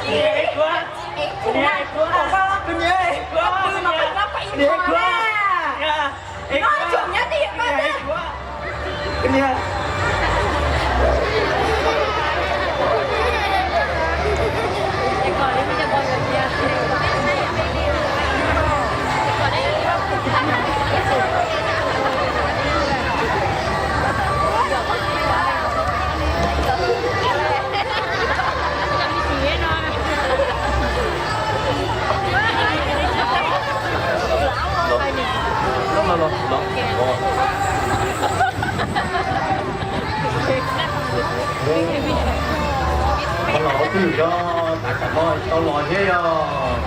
Tsis ev kuv, tsis ev kuv na. Koj niam, koj pw mas koj nyob pem ib qho na. Koj tseem nyob tim koj xwb. Los twg yog tav tsam no tau los thiab yog.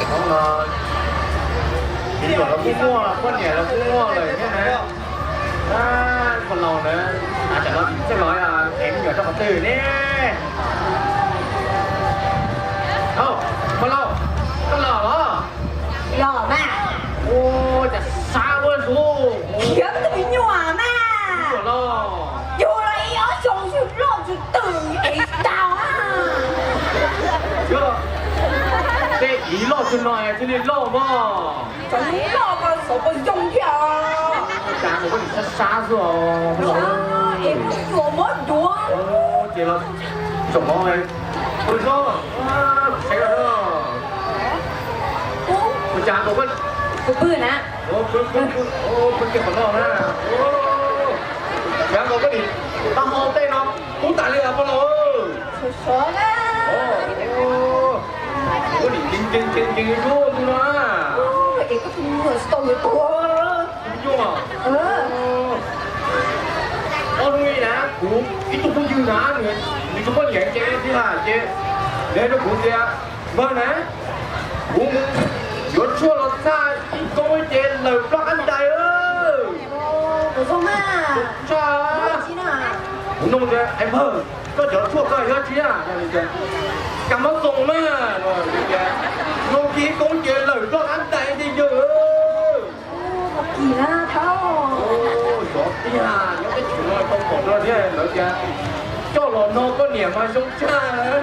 Hmoob los, me nyuam los kuj muaj, poj niam los kuj muaj lawm thiab na. Ua laus na, tav tsam no tsis txawj los es me nyuam rau qhov twg ne? Au, me laus, koj los los? Los mas. Ua cas sab ua luaj. Khiav tus me nyuam mas. Yug los ib ob xyoos yug loj tsis twm ev tau. Yog, tej ib loj Tus no thiaj li loj mog. Cov loj ko xyov puas zoo thiab. Cas kuv poj niam sab sab xwb os. Es kuv yuav muab duav. Ces los tsoom no, pw zoo, saib os. Ua cas kuv pw na, pw kiag qhov no na. Cas kuv poj niam taub hau tej no kub tas li os pog laus. Sov sov na. Poj niam nkees nkees nkees nkees zuag zus no na. Es koj tus nyuam tsis tau yuav tuag. Tus nyuam. Ob hnub na kuv ib tug phooj ywg na, nws tus poj niam nkees tiag ces nws hais rau kuv tias, npawg na, kuv mus yuav tshuaj los txhaj ib koob ces lawm ploj qab ntais. Tshaj. Kuv nug tias, es npawg, koj cov tshuaj koj yog tsi a? Kab mob xoom na. Nug kiag ib koob ces lawm ploj qab ntais tiag yawg. Kis na thab. Xyov tiag, nyob teb chaws no tau pom dua thiab lawv tias coj los no koj niam mas zoo tshaj.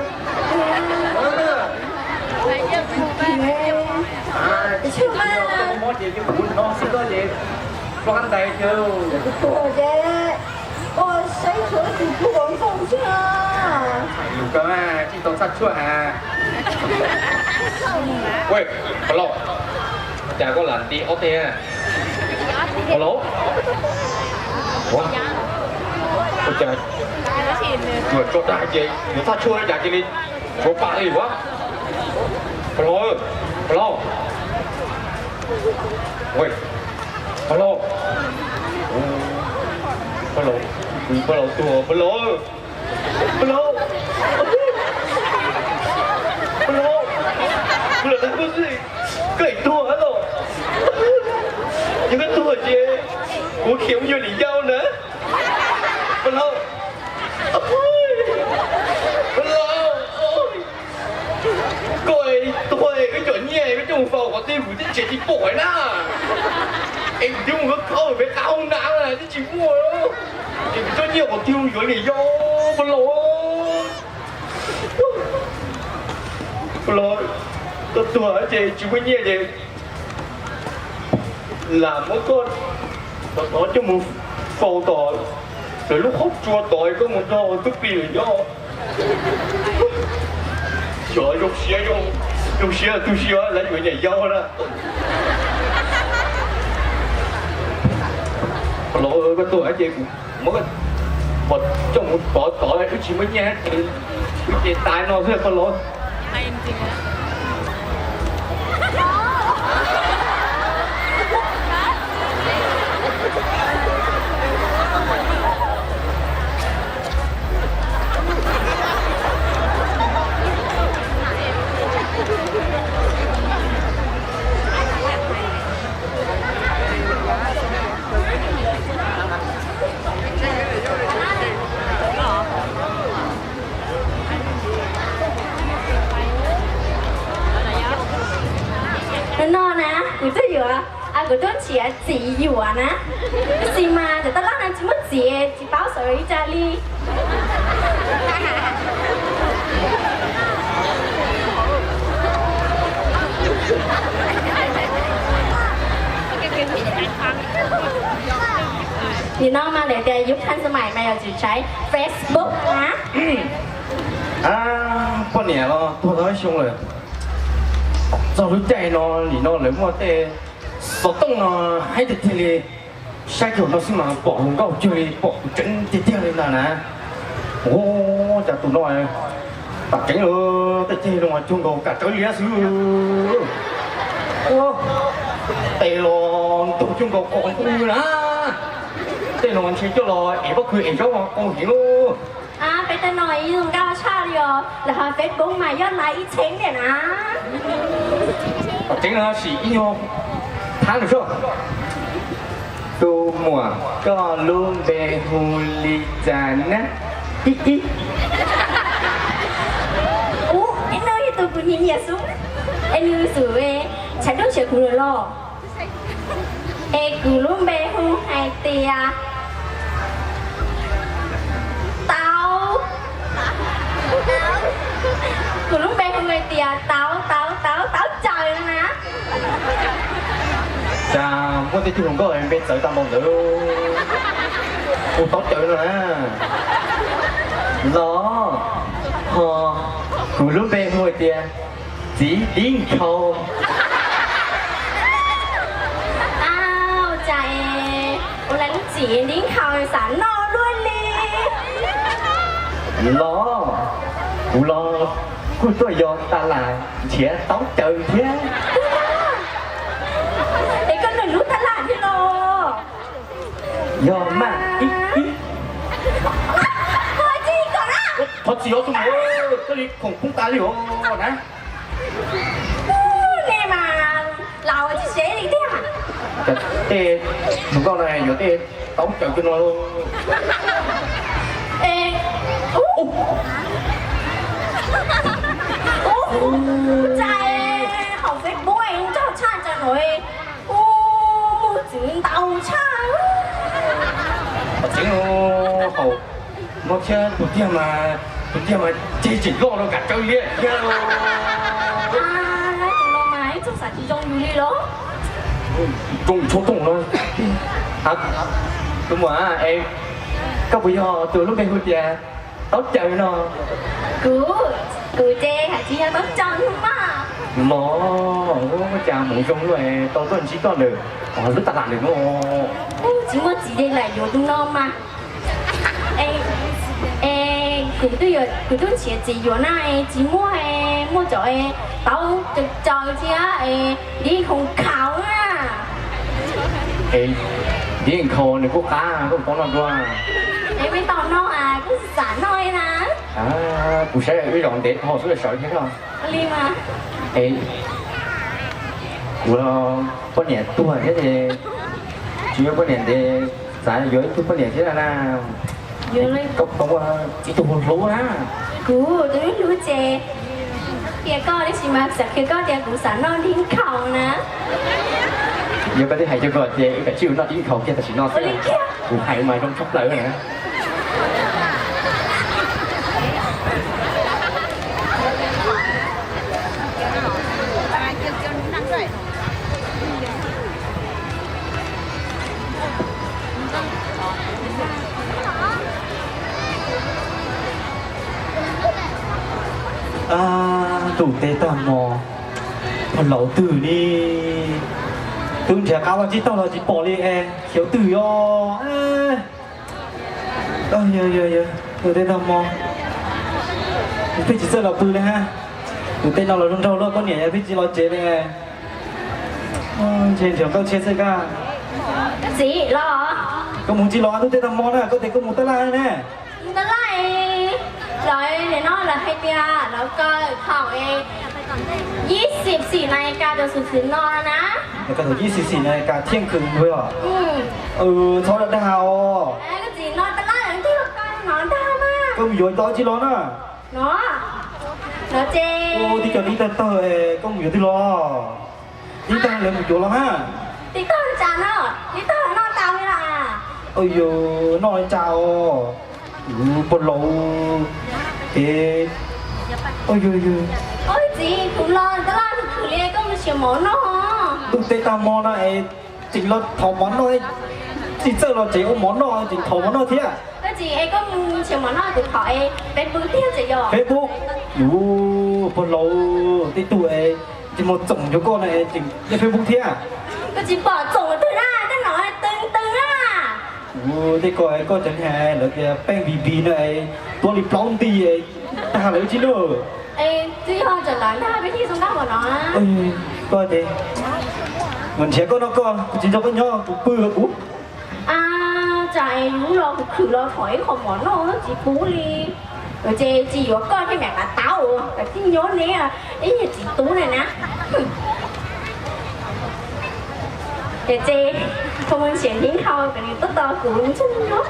Koj mob ces kuv no xwb koj ces ploj qab ntais tiag. Koj saib tshuaj tus kuv ua zoo xwb. Lus koj tsis tau txhaj tshuaj ha. Pog laus, cas koj lam nti ob teg? Pog laus, ua cas tsuas tso dag ces yuav txhaj tshuaj li cas cia li tshuav pam li ua. Pog laus, pog laus, pog laus, pog laus, pog laus tuag, pog laus. Pog laus, pog laus, kuv lam dag koj xwb, koj tuag los? Yog koj tuag ces kuv khiav mus yuav niam yau na. Pog laus, pog laus, koj tuag wb cov nyiaj wb coj mus faus qhov twg kuv twb tsis pom na. Es kuv twb mus khawb khawb pem qab hoob nav twb tsis muaj. Es kuv coj nyiaj qhov twg mus yuav niam yau, pog laus? Pog laus, koj tuag ces tsis muaj nyiaj ces lam muab koj tov tov coj mus faus tom lawv lub qhov tsua tod, koj mus nrog tub plig lawm nyob. Xyov zoo siab, zoo siab tu siab lawv yuav niam yau na. Pog laus, koj tuag ces kuv muab koj coj mus tov tod, wb tsis muaj nyiaj ces wb ces tas no xwb pog laus. Hnub no na kuv twb yuav, kuv twb nrhiav txiv yuav na, tab sis mas cov taj laj no tsis muaj txiv, tsis paub xav ua li cas li. Nim no mas lawv tias yus than xas mais mas yog tsis saib Facebook na. Poj niam los tuag tau ib xyoo lawm, txog lub caij no nim no lawv muaj tej xov tooj no haib tiag tiag li. Saib kiag no xwb mas pom hluas nkauj cuag li pom kuv tseeb tiag tiag li ntag na. Ua cas tus no tam tseeb lawm, tej ceg no cuag nkaus kam tsawv liab xwb. Tes los ntug cuag nkaus qos nqus na. Tej no ntshe coj los ev pob kws ev zaub qau heev lauj. Peb tej no ib zoo nkauj tshaj li os, lawv hais Facebook mas yog laiv ib txheeb tiam na. Tam tseeb no sim ib nyuag thab lawm soj. Tus muam, koj lub npe hu li cas na? Ib ib. Ub, ib hnub ib tug kuv nyiam nyiam xwb, es nws xub tshav ntuj nrhiav kuv lawm los. Es kuv lub npe hu hais tias Tau. Kuv lub npe hu hais tias Tau Tau Tau Tau Cawm no. Muaj tej tug hluas nkauj npe txawv tag npaum ntawd hu Taub Caws no na. Los, ho kuv lub npe hu hais tias Txiv Tib Nkhaus. Au, cas es ua lawv lub txiv Tib Nkhaus xav noj luaj li. Los, kuv los kuj tuaj yos tas lam nrhiav Taub Caws thiab. Es koj nrhiav lub tas lam thiab los? Yog mas ib ib. Thov txim os tus muam, koj li khoom poob tas li os na. Nej mas laus tsis seb li tiag. Tej hluas nkauj no yuav tej Taub Caws kiag no. Ub, ub, ua cas hauv Facebook nrog tshaj tsa no, ub, muaj txiv ntau tshaj. Txiv hauv no thiab tus tiag mas, tus tiag mas ceg tseem loj rau kav tsawb liab thiab. Tus no mas ib txog xav tsis zoo yus li los. Zoo tshuab tooj no. Tus muam, es koj puas yog tus lub npe hu tias Taub Caws no? Kuv, kuv ces hais tsis yog Taub Caws mas. Los, ua cas mus zoo luaj tau tuaj ntsib koj ntawm lub tas lam ntawm no. Tsis muaj txiv ces lam yuav tus no mas. Es kuv twb yuav, kuv twb nrhiav txiv yuav na es tsis muaj, muaj cov Taub Caws thiab es Tib Nkhaus na. Es Tib Nkhaus nws kuj qab, koj puas tau noj dua? Es peb tau noj, kuv xav noj li na. Kuv saib wb zaum ntev tau xwb sawv thiab. Li mas. Es kuv poj niam tuag thiab ces tsis muaj poj niam ntev, xav yuav ib tug poj niam thiab na. Koj puas muaj ib tug hlub hlub na? Kuv tus hlub hlub ces qhia koj, tab sis mas xav qhia koj tias kuv xav noj Tib Nkhaus na. Yog koj twb hais rau kuv ces wb kav tsij ua noj Tib Nkhaus kiag tam sim no xwb. Kuv hais mas zoo tshaj plaws na. Ntuj teb tag hmo, pog laus twg li, twb nrhiav qab vaj tsib taug los tsis pom li es xyov twg os. Ntuj teb tag hmo, pheej tsis txawj los pw li hab. Ntuj teb no los zoo nraug luaj, koj niam yog pheej tsis los tsev li. Ntshe nrhiav nkauj tshiab xwb kag. Txiv los. Koj mus tsis los ntuj teb tag hmo na, koj tias koj mus tab laj ne. Tab laj, lawv nim no lawv hais tias lawv kaw thaum yib xis xis nas li kas rau xwm txwm no na. Lawv kaw thaum yib xis xis nas li kas thiaj kws os. Txhob dag os. Koj txiv no tab laj, lawv twb los kaw no ntag mas. Koj mus yuav tau tsis los na? No, no ces tib co dib tawg tawg, koj mus yuav twg los? Dib tawg lawv mus yuav los hab. Dib tawg cas no, dib tawg noj tau li las? Yog noj li cas os? Pog laus es, yog, txiv, kuv los tab laj khwv li, koj mus siav mov noj. Ntuj teb tag hmo no es tseem los thov mov noj, tsis txawj los tsev ua mov noj tseem thov mov noj thiab. Koj txiv es koj mus siav mov noj kuv thov es Facebook tiag tseem yog. Facebook, pog laus, tej tug es tsis muaj txoom ncuav koj na es tseem nyiaj Facebook thiab. Koj tsis pom txoom twg na, tej no twg twg na. Tej ko koj cov niag lawv tias peej vij vij no es tuab li plaub nti, tag lawv tsis nug. Twb yog tsam lawv ntag peb thiaj zoo nkauj npaum no. Koj ces, mus nrhiav koj noj koj, kuv tsis nrog koj nyob kuv pw kuv. Tsam es yus los kuv khwv los thov ib qho mov noj tsis pub li. Ces tsis yuav koj thiaj mam qav tau, kav tsij nyob neb ib yam txiv tub na na. Ces, ces, kho mus siav ntiv hau kom nws tuaj tos kuv ntshe nyob.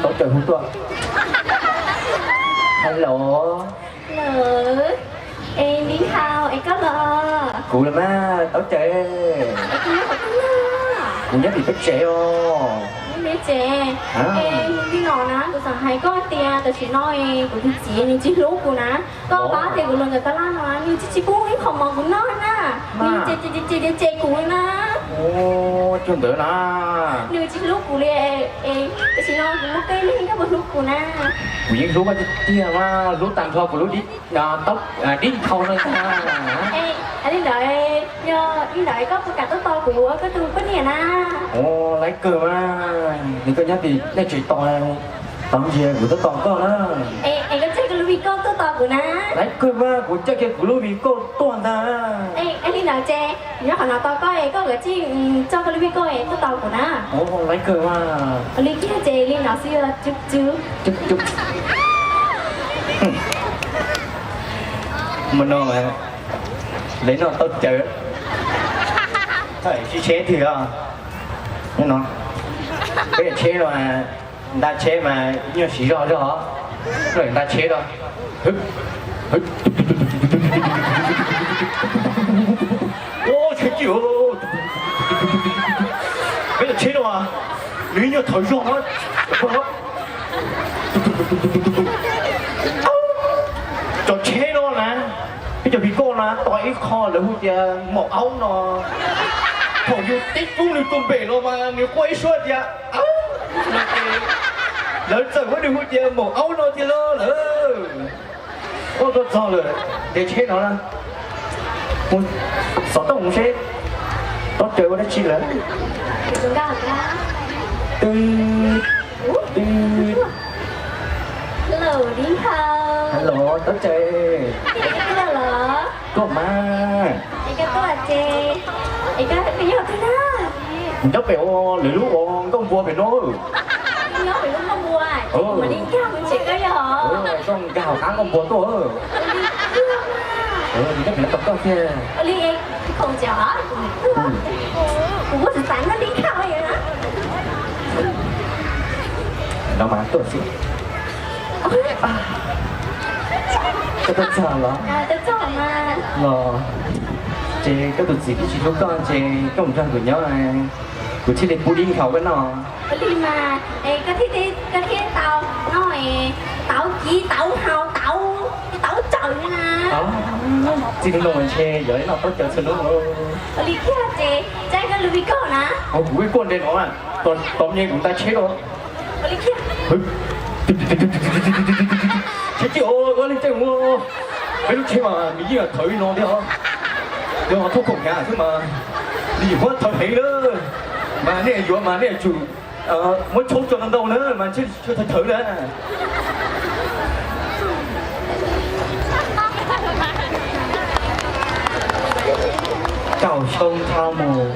Taub Caws hu tuaj. Hello. Hello. Es ntiv hau, es koj los? Kuv los mas Taub Caws. Es koj nyob qhov twg na? Kuv nyob tim peb tsev os. Nyob peb tsev. Es li no na, kuv xav Hais koj tias tam sim no kuv tus txiv nws tsis hlub kuv na. Koj paub tias kuv hluas nkauj tab laj no nws tsis tsis pub ib qho mov kuv noj na. Nws ces ces ces ces kuv na. Ua, cuag ntawd na. Nws tsis hlub kuv li. Tam sim no kuv muaj peb leeg, koj puas hlub kuv na? Kuv yeej hlub koj tiag tiag mas, hlub tag nrho kuv lub dib, taub, dib nkhaus no ntag. Li ntawd, yog li ntawd koj puas kam tuaj tos kuv ua koj tus poj niam na? Ua, laib kawg mas, nws koj nyob tim nej tsev tos, tos ntsia kuv tuaj tos koj na. Es koj coj koj lub vij koj tuaj tos kuv na. Laib kawg mas, kuv coj kiag kuv lub vij koj tuaj ntag. Li ntawd ces nyob qhov no tos koj es koj kav tsij coj koj lub vij koj es tuaj tos kuv na. Ua, laib kawg mas. Ua li kiag ces li no xwb. Cub cub. Cub cub. Mus no mas, lawv noj tau cawv. Tsis tsheb twg os. No, peb tsheb no, nta tsheb mas nyuag siv zog zog, nta tsheb no. Ua, tsheb tij, peb cov tsheb no, nws nyuag thawv zog. Cov tsheb no na, peb cov vij koj na, tos ib qho lawv hu tias maum aub no. Thaum yus tib tub nws tus npem los mas nws quaj ib suab tias, aub, no ces lawv txawm muab nws hu tias maum aub no tiag lauj lawm. Ua, tuaj txog lawm, ntes tsheb no na. Mus xov tooj mus seb taub caws ua dab tsi lawm. Twb, twb. Hello, Dib Nkhaus. Hello, Taub Caws. Koj tuaj los? Tuaj mas. Es koj tuaj ces, es koj, koj nyob twg na? Kuv nyob pem ua lwm lub ua nkauj npua pem no. Nyob pem lub nkauj npua, kuv mam li nkag mus ntsib koj yog. Koj nkag hauv qab nkauj npua tuaj. Nyob pem no tos koj thiab. Li, khoom ces kuv kuj xav xav noj Dib Nkhaus. No mas tuaj xwb. Koj tuaj txog los? Los, ces koj tus txiv twb tsis hlub koj ces koj mus nrog kuv nyob, kuv thiaj li pub Dib Nkhaus koj noj. Ua li mas, koj thiaj, koj thiaj tau noj tauv kiv tauv haus tauv, tauv tsawm na. Txij hnub no ntshe yuav noj taub caws txhua hnub. Ua li kiag ces caij koj lub vij koj na. Kuv vij koj nte no, tos me kuv nta tsheb rau. Ua li kiag. Tsheb tij, ua leej caij ua, peb lub tsheb mas nws yeej thawv li no thiab os. Yog thauj khoom hnyav xwb mas nws yeej muab thawv heev lawm. Mas nej yuav mas nej yuav tsum muab tshoob tso ntau ntau na mas ntshe tshawv thawv na. Kaum xyoo dhau mus,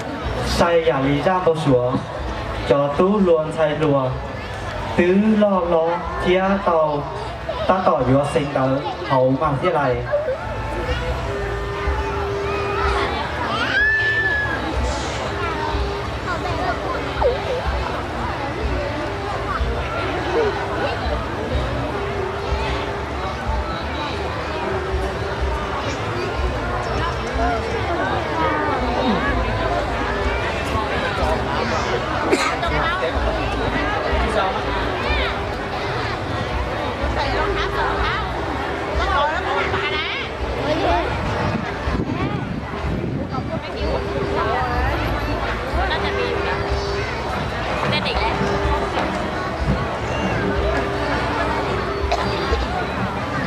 sai yam li zaj npau suav, cov tub hluas ntxhais hluas twb loj hlob thiab tau tab tom yuav xeev ntawv hauv mas thiaj lais.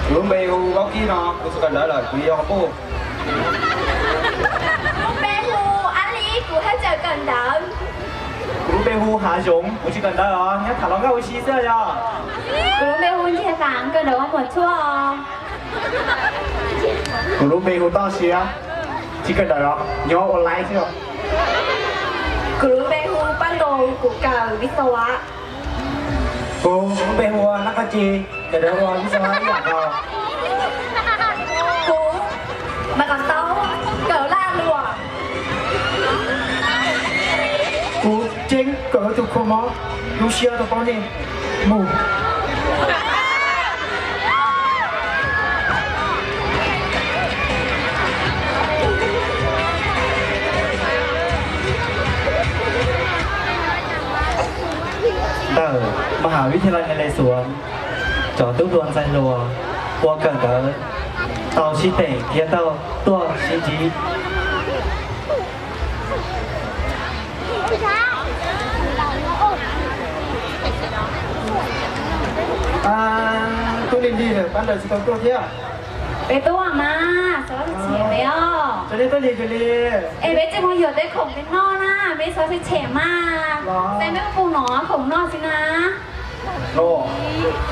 Kuv lub npe hu Vaub Kib no, kuv tsis kawm ntawv lawm, kuv yuav qhov puj. Kuv lub npe hu Ab Li, kuv haj tseem kawm ntawv. Kuv lub npe hu Hav Zoov, kuv tsis kawm ntawv os, nyob tham hluas nkauj ua si xwb yog. Kuv lub npe hu Nyiaj Vam, kawm ntawv ua muam tshuaj. Kuv lub npe hu Toj Siab, tsis kawm ntawv os, nyob ua laib xwb. Kuv lub npe hu Paj Ntoos, kuv kawm viv xav vam. Kuv lub npe hu Nab Qoj Ci, kawm ntawv ua viv xav vam ib yam nkaus. Kuv Maiv Qos Taub, kawm laj luam. Kuv Ceeb, kawm tus khuam mov, lub siab rau poj niam. Mus. Ntawm Mham Vib Thij Lais Nais Les Xuas cov tub hluas ntxhais hluas uas kawm ntawv tau sib teem thiab tau tuaj sib ntsib. Tub lig lig lawm, pab ntawd tsis tau tuaj thiab. Peb tuaj mas, xav tsis tshem peb os. Tsis nej tuaj lig kawg li. Es peb tsis mus yuav tej khoom peb noj na, peb xav tsis tshem mas. Xav neb puas noj khoom noj xwb na. No,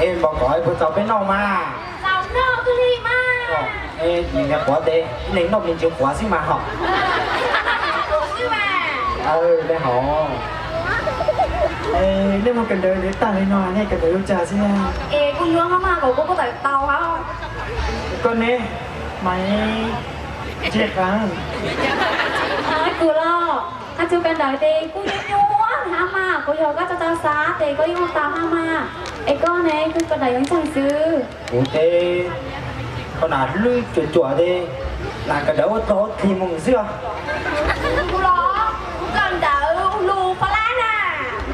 es npam kom puas txaus peb noj mas. Txaus noj kawg li mas. Es nim niam quav tes ib leeg noj me ntsis quav xwb mas hom. Xwb mas. Aw, nej hov. Nej mus kawm ntawv tag li no nej kawm ntawv li cas xwb? Es kuj nyuaj hab mas, kuv kuj tawm tau hab. Koj ne, Maiv Ntse Qeev. Kuv los, hab tug kawm ntawv tes kuj nyuaj nyuaj hab mas, kuv yog koj tau tau xav tes koj yeej ua tau hab mas. Es koj ne, koj kawm ntawv yuav ntseeg xwb? Kuv tes, koj nam hlwb cuam cuam tes, nam kawm ntawv ua dog ua dig mus xwb os. Kuv los, kuv kawm ntawv ua lus Fab Lab na,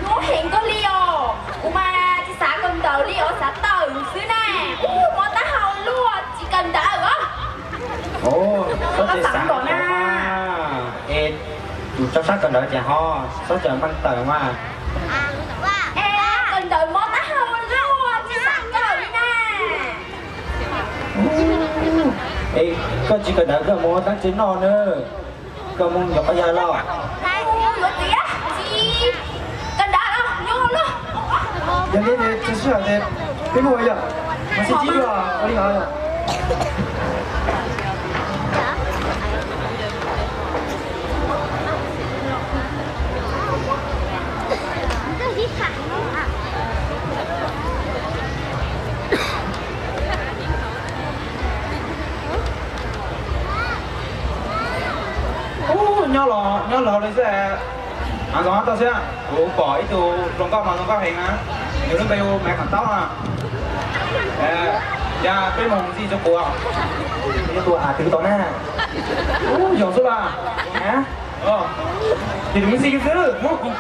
nyuaj heev kawg li os. Kuv mas tsis xav kawm ntawv li os, xav tawm xwb na. Ub, mob taub hau luaj, tsis kawm ntawv os. Koj tsis xav kawm na. Es tus tso sab kawm ntawv ces ho txhob cov npaj tawm mas. Es kawm ntawv mob taub hau luaj, tsis xav kawm li na. Es koj tsis kawm ntawv koj mus ua dab tsi noj na? Koj mus nyuam qhuav yog los? Kawm ntawv los nyuaj luaj. Yog li ces tsis sij hawm ces peb mus yom, mas sib ntsib dua ua li no yom. Ub, nyob los nyob laug li xwb. Mas zoo tau xwb, kuv pom ib tug hluas nkauj mas zoo nkauj heev na, nws lub npe hu Maiv Khav Taub na. Cas peb mus ntxiv rau kuv, yog tus av twv tod na. Ub, yog xwb las. Ces nws mus ntxiv xwb.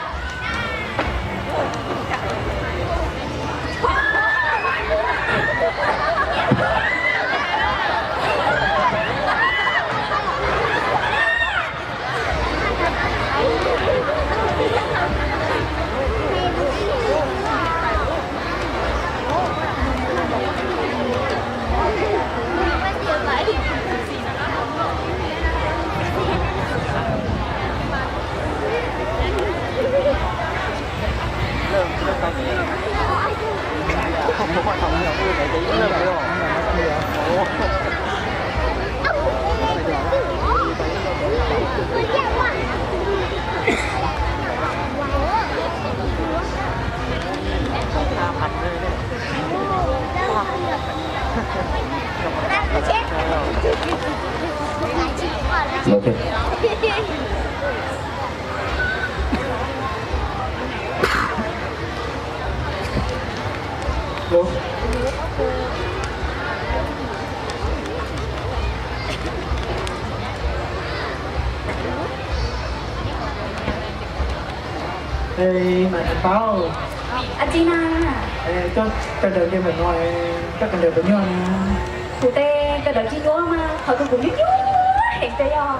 Mas Khav Taub, koj kawm ntawv li ntawm no, koj kawm ntawv puas nyuaj na? Kuv tes kawm ntawv tsis nyuaj mas qhov twg kuv nyuaj nyuaj heev tes yog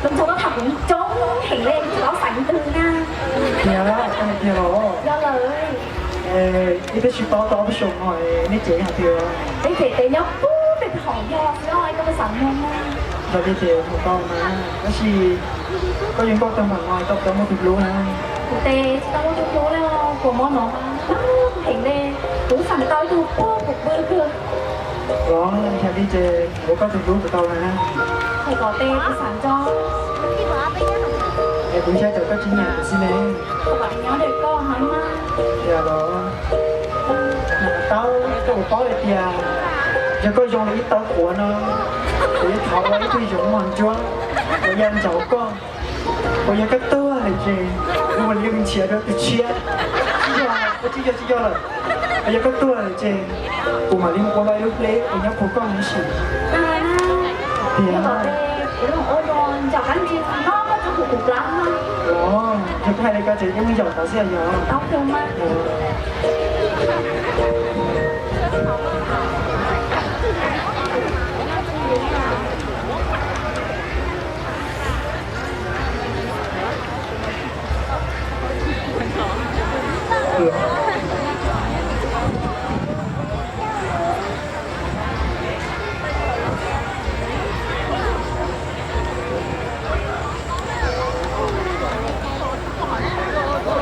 lub ntsog koj tham kuv coob heev li, tsis paub xav twg na. Tiag, tiag los? Yog lawm. Ib pliag tsis paub tau ob peb xyoos no nej cem hais tias, peb cem tes nyob puag pem hauv yog xwb os, koj puas xav mloog na? Yog li ces mus tau mas, tab sis koj yeej paub tau mas no koj puas tau muaj tus hlub na? Kuv tes tsis tau muaj tus hlub li, kuv mob no mas heev li, kuv xav tau ib tug puag kuv pw kawg. Los yog li ces kuv ua koj tus hlub puas tau na? Hais kom tes kuv xav nco. Es kuv ntshai tsam koj tsis nyiam kuv xwb ne. Kuv nyob ntawm koj no mas. Yog los, Maiv Khav Taub, koj puas paub hais tias yog koj zoo li ib tawb quav no, kuv yuav thov ua ib tug yoov mos ntsuab, kuv yuav ntaus koj, kuv yog koj tuag lawm ces kuv mam li mus nrhiav dua tus tshiab. Tsis yog, tsis yog, tsis yog lawm. Kuv yog koj tuag lawm ces kuv mam li mus ua ib lub hleb uas nyob puag koj mus sim. Tiag. Yog koj hais li ko ces yeej muaj yaum tau xwb yog.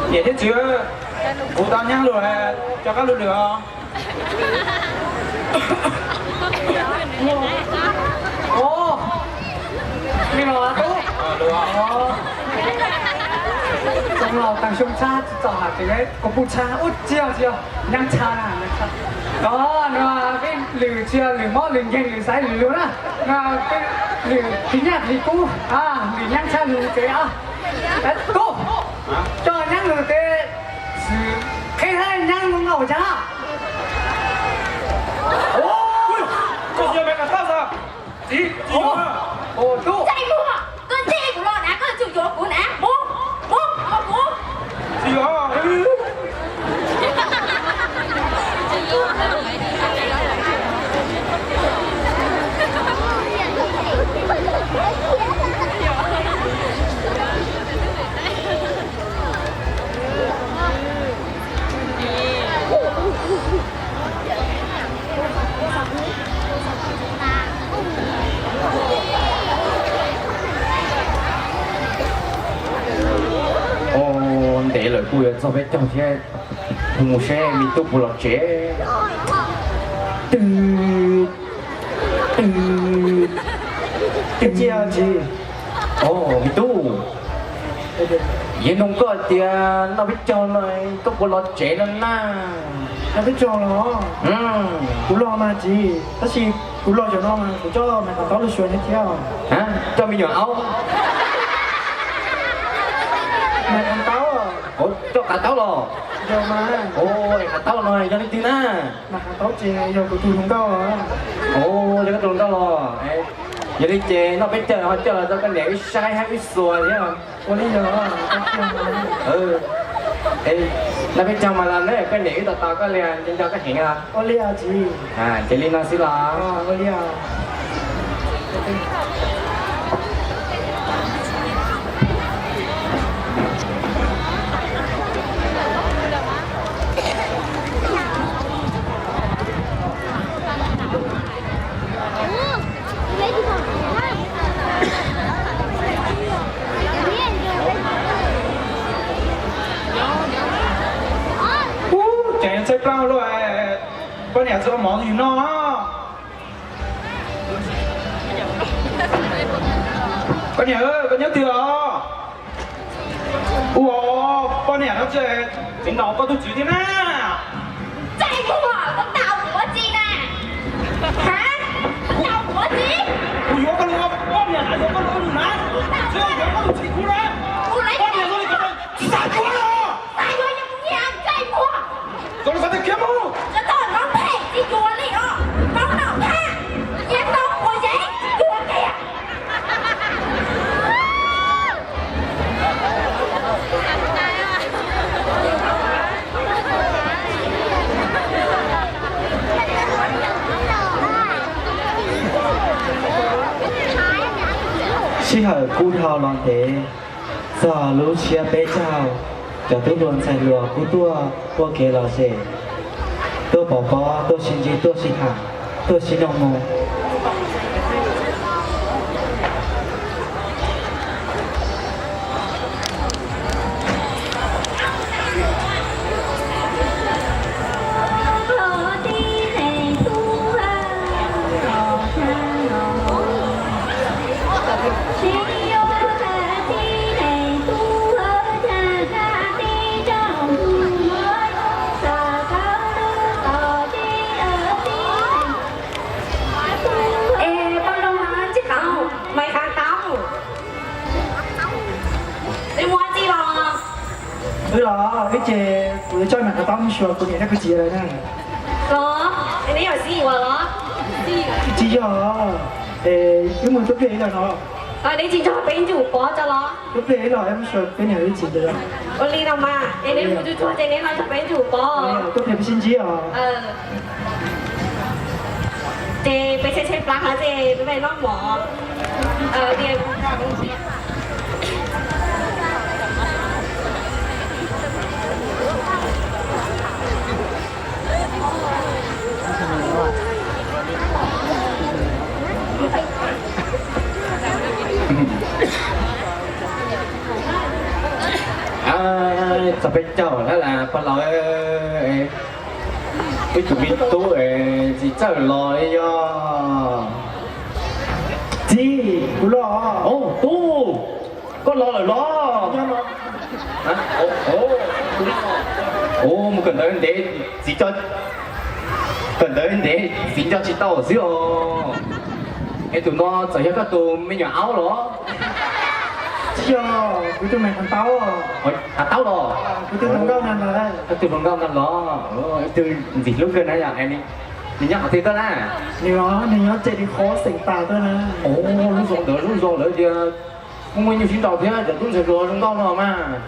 Niam thiab txiv, kuv tau nyab lus, coj koj lub lwm os. Ua, me los tub. Xyoo laus taag xyoo tshab tsis txom hab tseem kuv puj tshab ua tsis yog, tsis yog, nyab tshab na, nyab tshab. Os, no peb lwm tsis yog lwm mob lwm nkeeg lwm xaiv lwm lug na. No peb lwm tiv nyaj tiv kub, lwm nyab tshab lug ces os. Kub, coj nyab lug ces xwm qheb nyab lug nkaus ua caag na. Koj tsis yog me qas taub xwb. Txiv, txiv, tub. Ntsej muag, koj ntsib kuv los na koj yuav tsum yuav kuv na. Mus, mus, mus, mus. Txiv, Ua ntev lawm kuj yuav txog peb caug thiab, mus seb me tub puas los tsev. Twb, twb, twb cia tsis. Os, me tub, yeej nug koj tias noj peb caug no koj puas los tsev no na? Noj peb caug los? Kuv los mas txiv, tab sis kuv los zaum no mas kuv coj me qas taub lug xyuas neb thiab. Coj me nyuam aub? Me qas taub. Coj qas taub los? Yog mas. Qas taub no yog leej twg na? Mas qas taub ces yog kuv tus hluas nkauj. Yog koj tus hluas nkauj los? Yog li ces noj peb caug ho coj los rau koj niam wb saib hab wb xuas thiab. Ua li yog. Noj peb caug mas los ne koj niam wb tos tos koj li, nco nco koj heev os. Ua li os txiv. Ces li no xwb los. Ub, tseem txhais plaub luaj, poj niam tsis ua mov yus noj. Koj niam, koj nyob twg os? Ua, poj niam no tseem ntaus koj tus tswv thiab na. Ntsej muag, koj ntaus kuv ua tsi na? Ha? Koj ntaus kuv ua tsi? Kuv yuav koj lub poj niam na, yuav koj lub na, tsis yuav koj tus tswv kuv na. Poj niam no tsis xav yuav los? Xav yuav yog kuv niam ntsej muag. Koj lub xav tias khiav mus. Tsis tau noob phem tsis yuav li os. Noob nom phaj, yog noob ua yeeb tsis yuav kiag. Sij hawm kuj dhau los ntev, txog lub tsiab peb caug, cov tub hluas ntxhais hluas kuj tuaj ua kev lom zem, tuaj pov pob, tuaj sib ntsib, tuaj sib tham, tuaj sib nug moo. Es poj nrog tsis tau, Maiv Qhab Taub, nws mus ua tsi los? Wb los, wb ces kuv yuav coj Maiv Qhab Taub mus xyuas kuv niam thiab kuv txiv lawv na. Los, neb yog xib yuas los? Tsis yog, es wb mus tua pliaj ib los no. Neb tsis nrog peb ntsum pov tso los? Tuaj pliag ib los, peb niam ib txiv ntawd. Ua li no mas, es neb mus tsuag tsuag ces neb los nrog peb ntsum pov. Tuaj pliag peb sib ntsib os. Ces peb tshaib tshaib plab hov ces peb noj mov. Txog peb caug lawm las pog laus, ib tug me tub txiv txawj los li yog. Txiv, kuv los. Tub, koj los lawm los? Mus kawm ntawv ntev, txiv, kawm ntawv ntev txiv nco tsis tau xwb os. Es tus no txawm yog koj tus me nyuam aub los? Tsis yog, kuv tus me hav taub. Hav taub los? Kuv tus hluas nkauj ntag los. Koj tus hluas nkauj ntag los? Ib tug ntxim hlub kawg na yom. Nws nyob qhov twg tuaj na? Nws, nws nyob tsev li qhov xeem tas tuaj na. Lub zos ntawd lub zos lawv tias muaj muaj nyuj sib nraus thiab cov tub ntxhais hluas zoo nkauj no mas.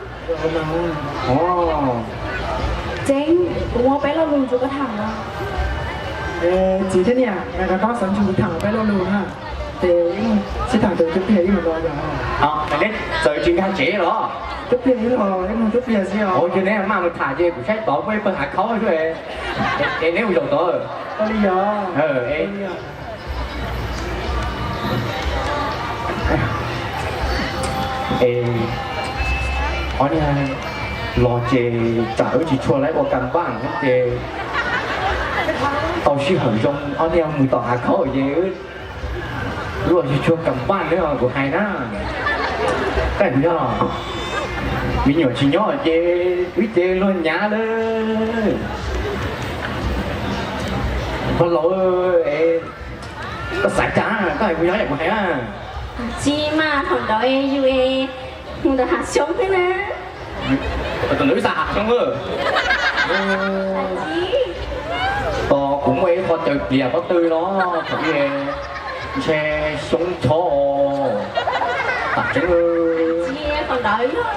Tseeb, kuv muaj peb lo lus nrug koj tham no. Txiv thiab niam, rov qab xav nrug kuv tham peb lo lus na. Ces sib tham tau cub pliag ib mus los yog. Neb txawm tsis nkag tsev los? Cub pliag ib los, ib mus cub pliag xwb os. Yog neb maj mus tham ces kuv saib tod muaj ib pawg hav khaub xwb. Es neb mus zaum tod. Ua li yog. Ob niag los ces tsam wb tsis tshua laib ua kas npaj ces tau sij hawm zoo ob niag mus tom hav khaub ces wb luaj tsis tshua kas npaj nawb kuv hais na. Koj hais puas yog? Me nyuam tsis nyob ces wb ces luag nyav lawm. Pog laus, koj xav cas koj hais kuv yog yam kuv hais na. Tsis mas thaum ntawd yus mus ntawm hav xyoob thiab na. Tus ntawd wb xav hav xyoob. Tos kuv muaj ib qho caws plias pob tw no thaum ub ntshe xyoob chob os. Tam tseeb. Tsis tau ntawd yog.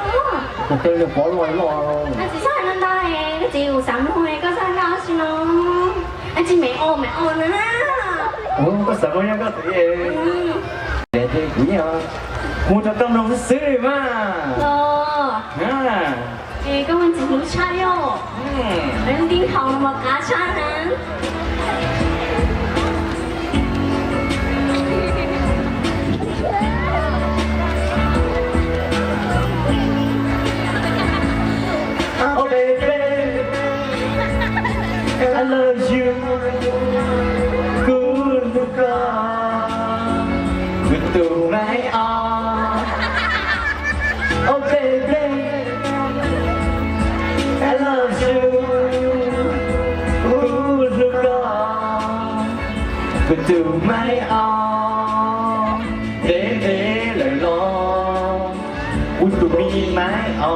Koj tej lub pob loj loj. Tsis txhob hais ntau ntau, koj txiv kuv xav mloog koj txhob hais ntau tsis no. Tsis me o me o na. Koj xav mloog nyob koj txiv. Kuv yeej mus rau koj mloog xwb xwb mas. Es koj muaj ntxim hlub tshaj yom. Ntij thaum no mas qab tshaj na. Oh baby, I love you. Kuv hlub koj, kuv tus me o. Oh baby, I love you. Kuv hlub koj, kuv tus me o. Ntev ntev lawm los kuv tus me o,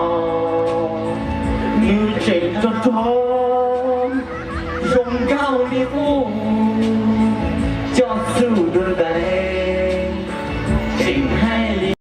nws tseem rog rog zoo nkauj li qub, coj txuj dua ntais.